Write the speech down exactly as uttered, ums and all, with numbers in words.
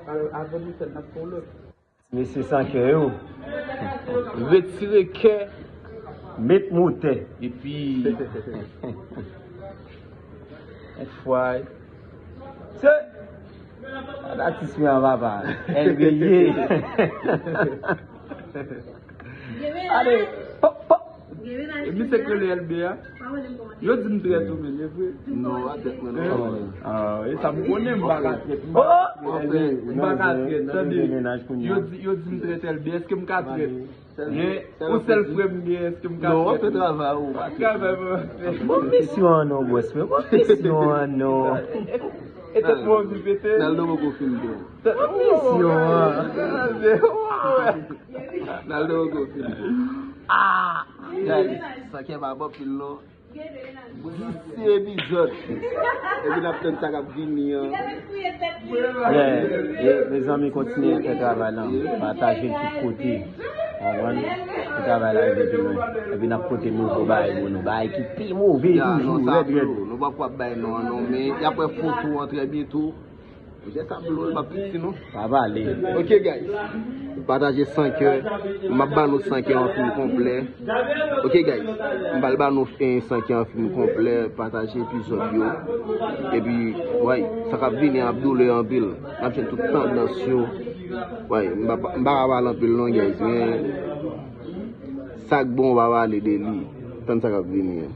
Avan nou fè l, n ap fè yon lòt. Mesye san kè yo. Retire kè. Met motè. Epi. Enfoy. Se. Atis mi an papa. L B ye. Ale. Pop, pop. E misye k rele L B a. Yo di m trèt ou menm, e vre? Non, a tèt mwen non. Ah, e sa m konnen, m pa ka trèt. Oh, oh. M pa ka trèt, tande. Yo di, yo di m trèt L B, èske m ka trèt? Gen yon sèl frè m gen, èske m ka trèt? Non, w ap fè travay ou. Travay mwen ap fè. Bon, misyon an non, bwès mwen. Bon, misyon an non. E tèt mwen anvi pete. Naldo poko fin bon. Bon, misyon an. Naldo poko fin bon. Ah! Guys, sa kè pa bon pil non. Dis epizòd. Epi n ap tann sa k ap vini an. Yeah. E, mezanmi, kontinye fè travay la. Pataje l tout kote. Konprann? Pou travay la rive pi lwen. Epi n ap pote nouvo bagay pou nou. Bagay ki pi move toujou, rèd, rèd. Nou pa kwap bay non an non, men y ap wè foto an trè byento. Jè sa blo, e pa piti non. Pa pale. Ok, guys. Pataje san kè. M ap ba nou san kè an fim konplè. Ok, guys. M pral ba nou, eh, san kè an fim konplè. Pataje epizòd yo. Epi, way, sa k ap vini ap doulè anpil. N ap jwenn tout tandans yo. Way, m pa, m pa ka pale anpil non, guys, men sa k bon, w pa pale de li. Tann sa k ap vini an.